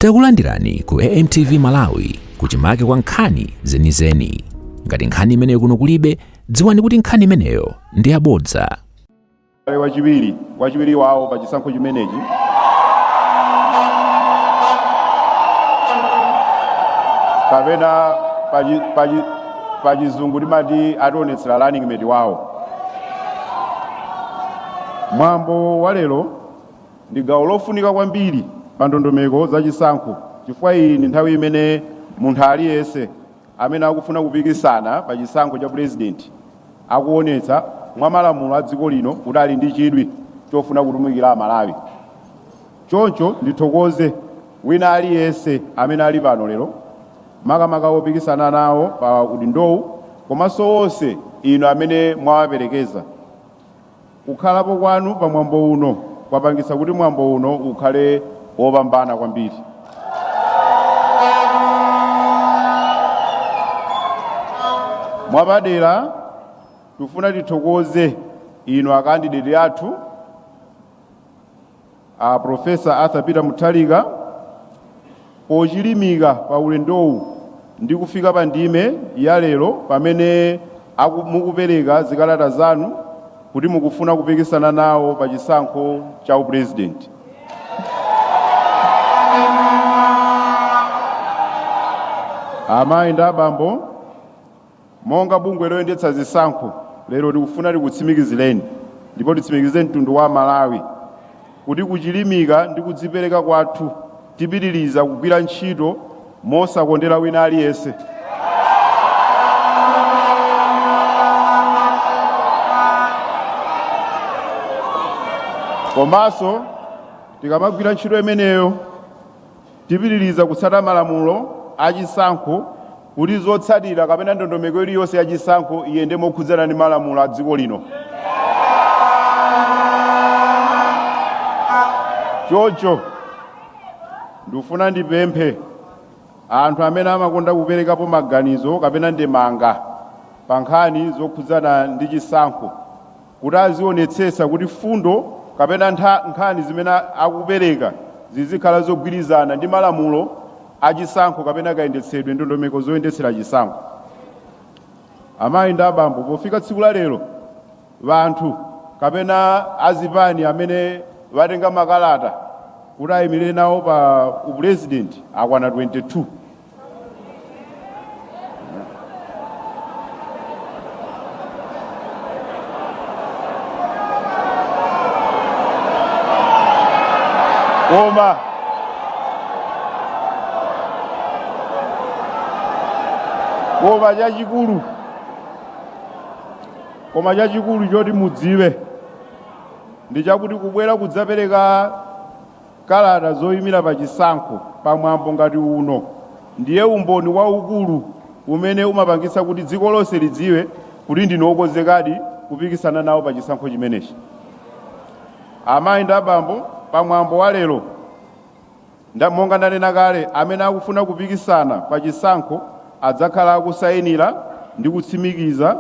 Takulandirani ku AMTV Malawi kuchimake kwa nkhani zenizeni. Ngati nkhani imeneyo kuno kulibe, dziwani kuti nkhani imeneyo ndi yabodza. Wachiwiri wawo pa chisankho chimenechi kapena pachizungu timati ationetsera running mate wawo. Mwambo wa lero ndi gawo lofunika kwambiri pa ndondomeko za chisankho, chifukwa iyi ndi nthawi imene munthu aliyense amene akufuna kupikisana pa chisankho cha purezidenti akuonetsa mwa malamulo a dziko lino kuti ali ndi chidwi chofuna kutumikira Amalawi. Choncho ndithokoze wina aliyense amene ali pano lero, makamaka opikisana nawo pa udindowu, komanso onse inu amene mwawaperekeza. Kukhalapo kwanu pa mwambo uno kwapangitsa kuti mwambo uno ukhale wopambana kwambiri. Mwapadera tifuna tithokoze inu akandideti athu a Professor Arthur Peter Mutharika pochilimika pa ulendowu ndi kufika pa ndime ya lero pamene mukupereka zikalata zanu kuti mukufuna kupikisana nawo pa chisankho cha upurezidenti. Amayi ndi abambo, monga bungwe loyendetsa zisankho lero tikufuna tikutsimikizireni ndipo titsimikizire mtundu wa Malawi kuti kuchilimika ndi kudzipereka kwathu tipitiriza kugwira ntchito mosakondera wina aliyense. Komanso tikamagwira ntchito imeneyo tipitiriza kutsata malamulo achisankho kuti zotsatira kapena ndondomeko iliyonse ya chisankho iyende mokhudzana ndi malamulo a dziko lino. Choncho ndikufuna ndipemphe anthu amene amakonda kuperekapo maganizo kapena ndemanga pa nkhani zokhudzana ndi chisankho kuti azionetsetsa kuti fundo kapena nkhani zimene akupereka zizikhala zogwirizana ndi malamulo achisankho kapena kayendetsedwe ndondomeko zoyendetsera chisankho. Amayi ndi abambo, pofika tsiku la lero vanthu kapena azipani amene vatenga makalata kuti ayimirire nawo pa upurezidenti akwana 22. Koma chachikulu choti mudziwe ndi chakuti kubwera kudzapereka kalata zoyimira pa chisankho pamwambo ngati uno ndiye umboni waukulu umene umapangitsa kuti dziko lonse lidziwe kuti ndinu okonzekadi kupikisana nawo pa chisankho chimenechi. Amayi ndi abambo, pamwambo wa lero, monga ndanena kale, amene akufuna kupikisana pa chisankho adzakhala akusayinira ndi kutsimikiza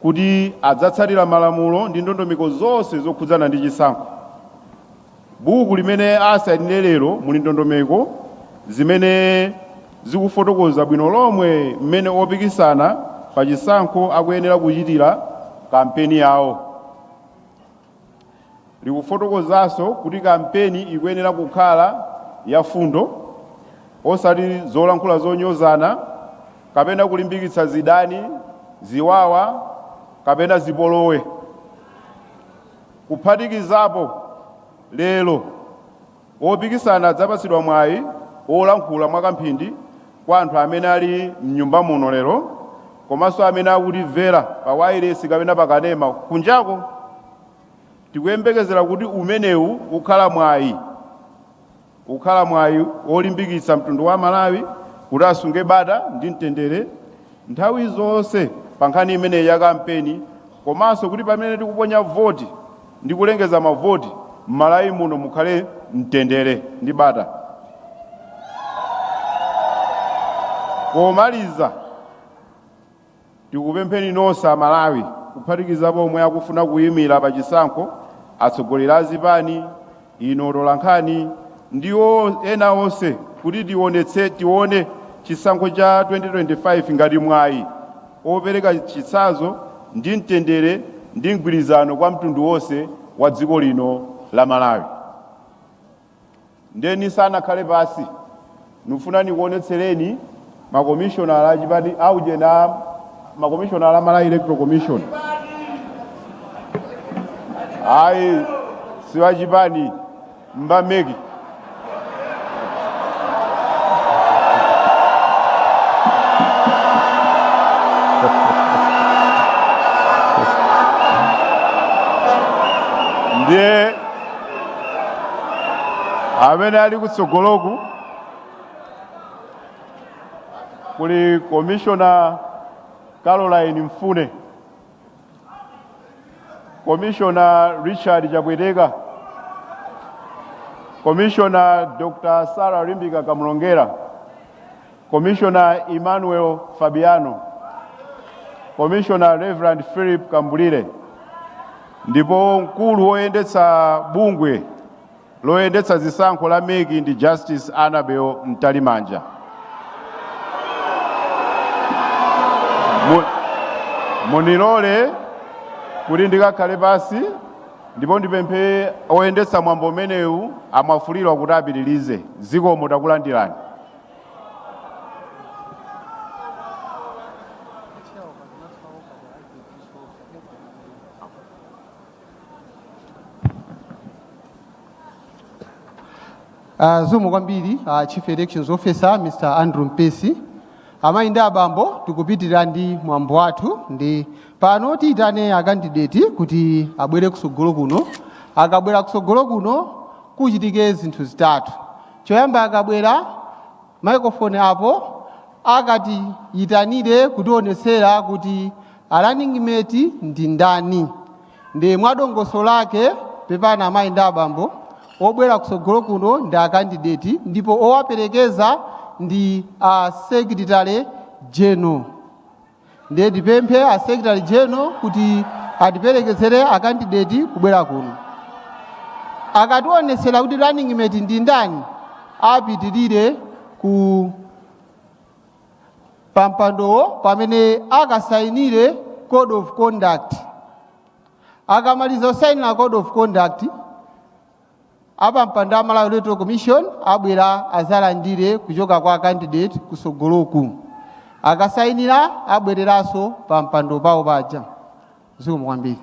kuti adzatsatira malamulo ndi ndondomeko zonse zokhudzana ndi chisankho. Buku limene asayinire lero muli ndondomeko zimene zikufotokoza bwino lomwe mmene opikisana pa chisankho akuyenera kuchitira kampeni yawo. Likufotokozanso kuti kampeni ikuyenera kukhala ya fundo, osati zolankhula zonyozana kapena kulimbikitsa zidani, ziwawa kapena zipolowe. Kuphatikizapo lero opikisana adzapatsidwa mwayi wolankhula mwakamphindi kwa anthu amene ali mnyumba muno lero komanso amene akutimvera pa wailesi kapena pa kanema kunjako. Tikuyembekezera kuti umenewu ukhala mwayi wolimbikitsa mtundu wa Malawi kuti asunge bata ndi mtendere nthawi zonse pa nkhani imeneyi ya kampeni, komanso kuti pamene tikuponya voti ndi kulengeza mavoti m'Malawi muno mukhale mtendere ndi bata. Pomaliza, tikupempheni nonse Amalawi, kuphatikizapo omwe akufuna kuyimira pa chisankho, atsogoleri a zipani, inu otolankhani, ndi ena onse kuti tionetse tione chisankho cha 2025 ngati mwayi opereka chitsanzo ndi mtendere ndi mgwirizano kwa mtundu wonse wa dziko lino la Malawi. Ndeni sanakhale pasi, nufuna nikuonetsereni makomishonala achipani auje na makomishonala a Malawi Electoral Commission. Ayi, siwachipani mba MEC. Ndiye amene ali kutsogoloku kuli Commissioner Caroline Mfune, Commissioner Richard Chapweteka, Commissioner Dr. Sarah Limbika Kamlongera, Commissioner Emmanuel Fabiano, Commissioner Reverend Philip Kambulire, ndipo mkulu woyendetsa bungwe loyendetsa zisankho la MEC ndi Justice Annabel Mtalimanja. Munilole kuti ndikakhale pasi ndipo ndipemphe oyendetsa mwambo umenewu amwafulirwa kuti apitirize. Zikomo, takulandirani. Zikomo kwambiri Chief Elections Officer Mr. Andrew Mpesi. Amayi ndi abambo, tikupitirira ndi mwambo wathu ndi pano tiyitane akandideti kuti abwere kusogolo kuno. Akabwera kusogolo kuno kuchitike zinthu zitatu. Choyamba, akabwera microphone apo akatiyitanire kutionetsera kuti a running mate ndi ndani. Ndi mwadongosolo lake, pepana amayi ndi abambo, obwera kusogolo kuno ndi akandideti ndipo owaperekeza ndi a Secretary General. Ndiye ndipemphe a Secretary General kuti atiperekezere akandideti kubwera kuno. Akationetsera kuti running mate ndi ndani, apitirire ku pampandowo pamene akasayinire code of conduct. Akamaliza kusayinira code of conduct, apampando a Malawi Electoral Commission abwera azalandire kuchoka kwa candidate kusogoloku. Akasayinira abwereranso pampando pawo paja. Zikomo kwambiri.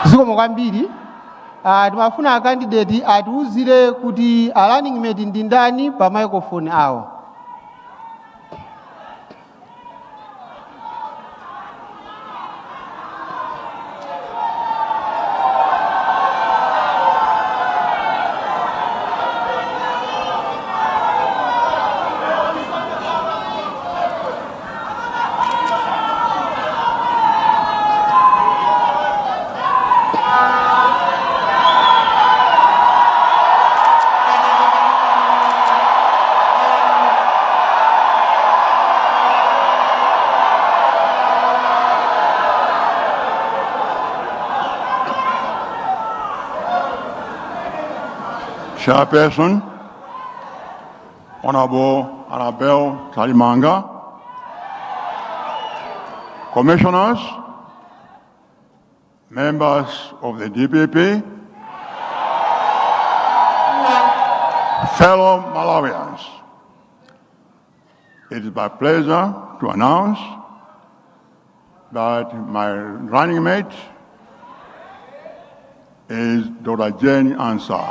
Zikomo kwambiri. Timafuna akandideti atiuzire kuti a running mate ndi ndani pa microphone awo. Chairperson, Honorable Annabel Mtalimanja, Commissioners, members of the DPP, fellow Malawians, it is my pleasure to announce that my running mate is Dr. Jane Ansah.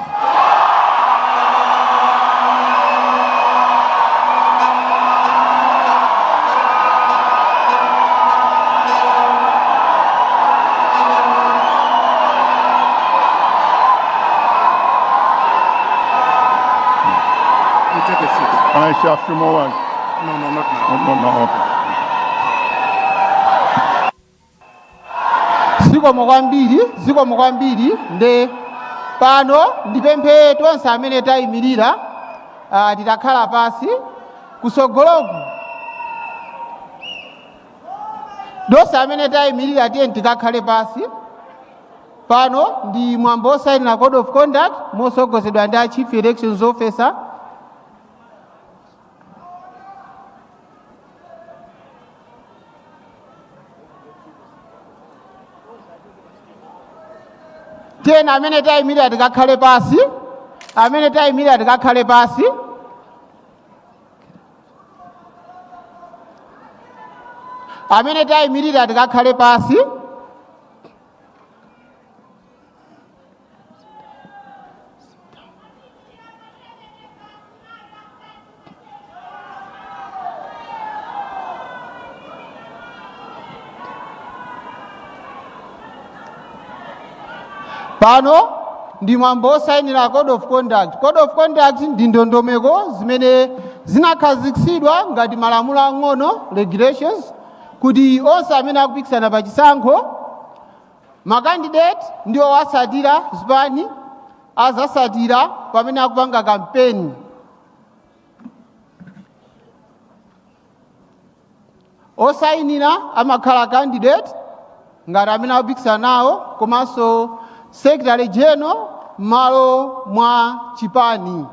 You take a seat. Can I say a few more words? No, not now. No, okay. Zikomo kwambiri, zikomo kwambiri. Nde pano ndipemphe tonse amene tayimirira titakhala pasi kusogoloku. Tonse amene tayimirira, tiye tikakhale pasi. Pano ndi mwambo osayinira code of conduct mosogozedwa ndi a chief elections officer. Tiyeni amene tayimirira tikakhale pasi, amene tayimirira tikakhale pasi. Amene tayimirira tikakhale pasi. Pano ndi mwambo osayinira code of conduct. Code of conduct ndi ndondomeko zimene zinakhazikitsidwa ngati malamulo ang'ono, regulations, kuti onse amene akupikisana pa chisankho, makandidate ndi owasatira, zipani, azasatira pamene akupanga kampeni. Osayinira amakhala candidate ngati amene akupikisana nawo, komanso secretary general m'malo mwa chipani.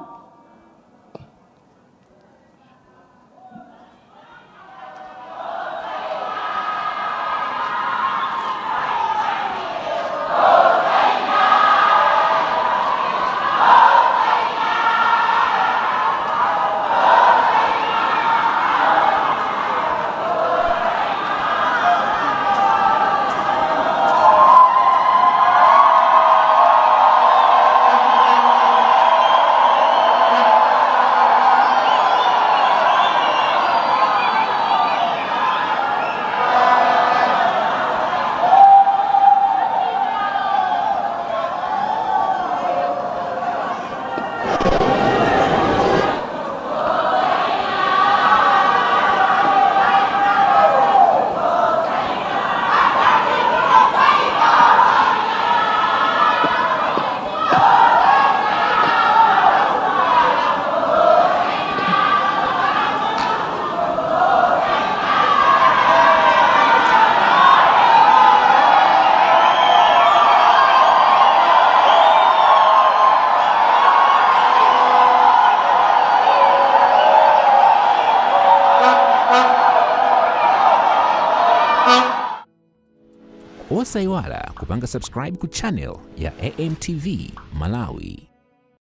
Osayiwala kupanga subscribe ku channel ya AMTV Malawi.